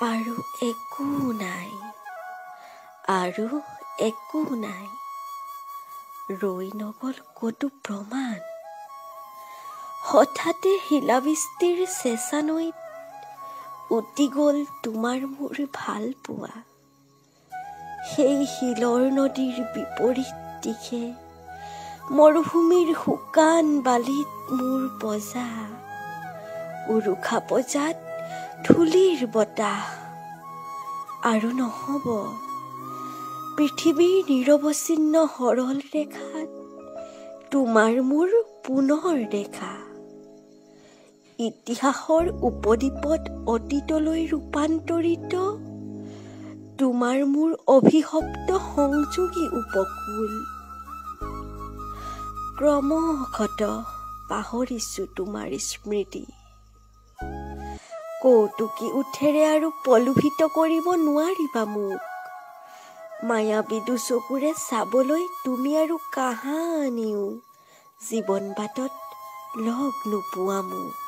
আৰু একো নাই, আৰু একো নাই, ৰৈ নগ'ল ক'তো প্ৰমাণ। হঠাতে শিলাবৃষ্টিৰ চেঁচা নৈত উটি গ'ল তোমাৰ মোৰ ভাল পোৱা। সেই শিলৰ নদীৰ বিপৰীত দিশে মৰুভূমিৰ শুকান বালিত মোৰ পঁজা, উৰুখা পঁজাত ধূলিৰ বতাহ। আৰু নহ'ব পৃথিৱীৰ নিৰৱচ্ছিন্ন সৰল ৰেখাত তোমাৰ মোৰ পুনৰ দেখা। ইতিহাসৰ উপদ্বীপত অতীতলৈ ৰূপান্তৰিত তোমাৰ মোৰ অভিশপ্ত সংযোগী উপকূল। ক্ৰমশত পাহৰিছো তোমাৰ স্মৃতি। কৌতুকী ওঁঠেৰে আৰু প্ৰলোভিত কৰিব নোৱাৰিবা মোক। মায়াবী দুচকুৰে চাবলৈ তুমি আৰু কাহানিও জীৱন বাটত লগ নোপোৱা মোক।